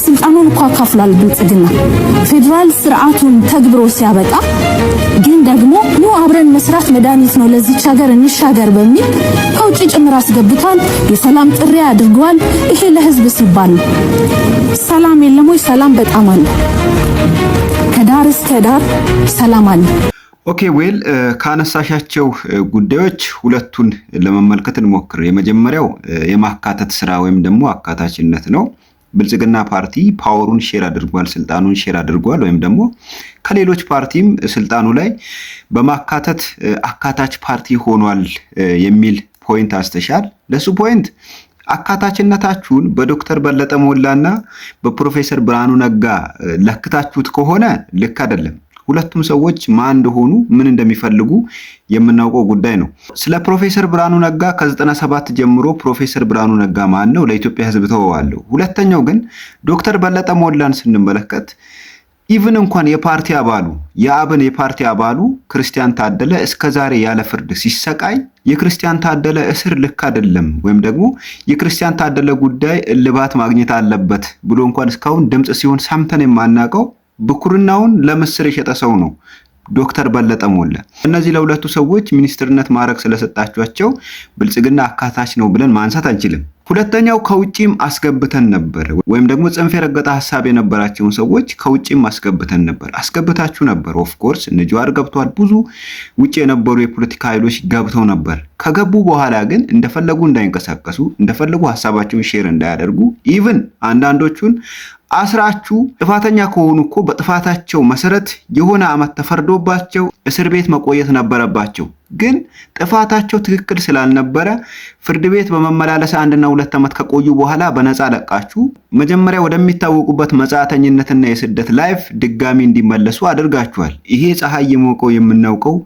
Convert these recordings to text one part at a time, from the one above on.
ስልጣኑን እኮ አካፍሏል ብልጽግና። ፌዴራል ስርዓቱን ተግብሮ ሲያበቃ ግን ደግሞ ኑ አብረን መስራት መድኃኒት ነው፣ ለዚች ሀገር እንሻገር በሚል ከውጭ ጭምር አስገብቷል። የሰላም ጥሪ አድርገዋል። ይሄ ለህዝብ ሲባል ነው። ሰላም የለም ወይ? ሰላም በጣም አለ። ከዳር እስከ ዳር ሰላም አለ። Okay, well, ካነሳሻቸው ጉዳዮች ሁለቱን ለመመልከት እንሞክር። የመጀመሪያው የማካተት ስራ ወይም ደግሞ አካታችነት ነው። ብልጽግና ፓርቲ power ኡን share አድርጓል፣ ስልጣኑን share አድርጓል፣ ወይም ደግሞ ከሌሎች ፓርቲም ስልጣኑ ላይ በማካተት አካታች ፓርቲ ሆኗል የሚል point አንስተሻል። ለሱ point አካታችነታችሁን በዶክተር በለጠ ሞላና በፕሮፌሰር ብርሃኑ ነጋ ለክታችሁት ከሆነ ልክ አይደለም። ሁለቱም ሰዎች ማን እንደሆኑ፣ ምን እንደሚፈልጉ የምናውቀው ጉዳይ ነው። ስለ ፕሮፌሰር ብርሃኑ ነጋ ከ97 ጀምሮ ፕሮፌሰር ብርሃኑ ነጋ ማን ነው ለኢትዮጵያ ሕዝብ ተወዋለሁ። ሁለተኛው ግን ዶክተር በለጠ ሞላን ስንመለከት even እንኳን የፓርቲ አባሉ፣ የአብን የፓርቲ አባሉ ክርስቲያን ታደለ እስከ ዛሬ ያለ ፍርድ ሲሰቃይ የክርስቲያን ታደለ እስር ልክ አይደለም ወይም ደግሞ የክርስቲያን ታደለ ጉዳይ እልባት ማግኘት አለበት ብሎ እንኳን እስካሁን ድምፅ ሲሆን ሰምተን የማናውቀው ብኩርናውን ለምስር የሸጠ ሰው ነው ዶክተር በለጠ ሞላ። እነዚህ ለሁለቱ ሰዎች ሚኒስትርነት ማዕረግ ስለሰጣችኋቸው ብልጽግና አካታች ነው ብለን ማንሳት አንችልም። ሁለተኛው ከውጭም አስገብተን ነበር ወይም ደግሞ ጽንፍ የረገጠ ሀሳብ የነበራቸውን ሰዎች ከውጭም አስገብተን ነበር። አስገብታችሁ ነበር። Of course እነ ጀዋር ገብተዋል። ብዙ ውጭ የነበሩ የፖለቲካ ኃይሎች ገብተው ነበር። ከገቡ በኋላ ግን እንደፈለጉ እንዳይንቀሳቀሱ፣ እንደፈለጉ ሀሳባቸውን share እንዳያደርጉ፣ even አንዳንዶቹን አስራችሁ ጥፋተኛ ከሆኑ እኮ በጥፋታቸው መሰረት የሆነ ዓመት ተፈርዶባቸው እስር ቤት መቆየት ነበረባቸው። ግን ጥፋታቸው ትክክል ስላልነበረ ፍርድ ቤት በመመላለስ 1ና 2 ዓመት ከቆዩ በኋላ በነፃ ለቃችሁ መጀመሪያ ወደሚታወቁበት መጻተኝነትና የስደት life ድጋሚ እንዲመለሱ አድርጋችኋል። ይሄ ፀሐይ የሞቀው የምናውቀው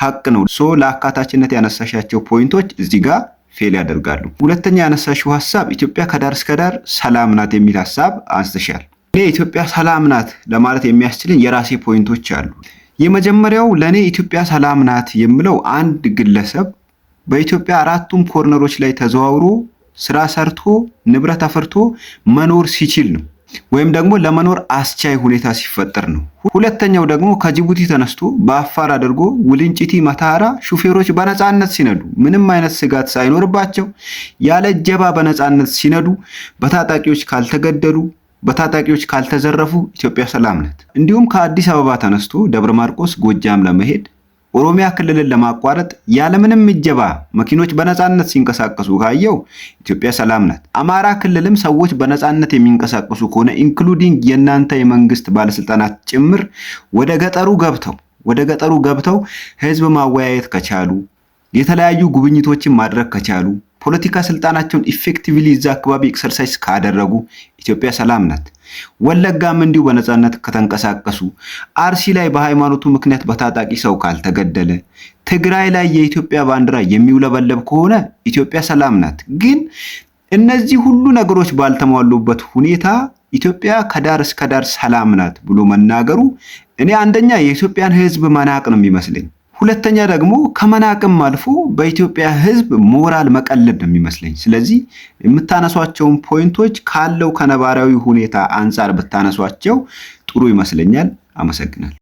ሀቅ ነው። So ለአካታችነት ያነሳሻቸው point ኦች እዚህ ጋር fail ያደርጋሉ። ሁለተኛ ያነሳሽው ሀሳብ ኢትዮጵያ ከዳር እስከ ዳር ሰላም ናት የሚል ሀሳብ አንስተሻል። እኔ ኢትዮጵያ ሰላም ናት ለማለት የሚያስችለኝ የራሴ point ኦች አሉ። የመጀመሪያው ለእኔ ኢትዮጵያ ሰላም ናት የምለው አንድ ግለሰብ በኢትዮጵያ አራቱም corner ኦች ላይ ተዘዋውሮ ስራ ሰርቶ ንብረት አፍርቶ መኖር ሲችል ነው፣ ወይም ደግሞ ለመኖር አስቻይ ሁኔታ ሲፈጠር ነው። ሁለተኛው ደግሞ ከጅቡቲ ተነስቶ በአፋር አድርጎ ውልንጭቲ መተሃራ ሹፌሮች በነፃነት ሲነዱ፣ ምንም አይነት ስጋት ሳይኖርባቸው ያለ እጀባ በነፃነት ሲነዱ፣ በታጣቂዎች ካልተገደሉ፣ በታጣቂዎች ካልተዘረፉ ኢትዮጵያ ሰላም ናት። እንዲሁም ከአዲስ አበባ ተነስቶ ደብረ ማርቆስ ጎጃም ለመሄድ፣ ኦሮሚያ ክልልን ለማቋረጥ ያለምንም እጀባ መኪኖች በነፃነት ሲንቀሳቀሱ ካየው ኢትዮጵያ ሰላም ናት። አማራ ክልልም ሰዎች በነፃነት የሚንቀሳቀሱ ከሆነ including የእናንተ የመንግስት ባለስልጣናት ጭምር ወደ ገጠሩ ገብተው ህዝብ ማወያየት ከቻሉ፣ የተለያዩ ጉብኝቶችን ማድረግ ከቻሉ፣ ፖለቲካ ስልጣናቸውን effectively እዛ አካባቢ exercise ካደረጉ ኢትዮጵያ ሰላም ናት። ወለጋም እንዲሁ በነፃነት ከተንቀሳቀሱ፣ አርሲ ላይ በሃይማኖቱ ምክንያት በታጣቂ ሰው ካልተገደለ፣ ትግራይ ላይ የኢትዮጵያ ባንዲራ የሚውለበለብ ከሆነ ኢትዮጵያ ሰላም ናት። ግን እነዚህ ሁሉ ነገሮች ባልተሟሉበት ሁኔታ ኢትዮጵያ ከዳር እስከ ዳር ሰላም ናት ብሎ መናገሩ እኔ አንደኛ የኢትዮጵያን ሕዝብ መናቅ ነው የሚመስለኝ። ሁለተኛ ደግሞ ከመናቅም አልፎ በኢትዮጵያ ሕዝብ ሞራል መቀለድ ነው የሚመስለኝ። ስለዚህ የምታነሷቸውን point ኦች ካለው ከነባራዊ ሁኔታ አንጻር ብታነሷቸው ጥሩ ይመስለኛል። አመሰግናለሁ።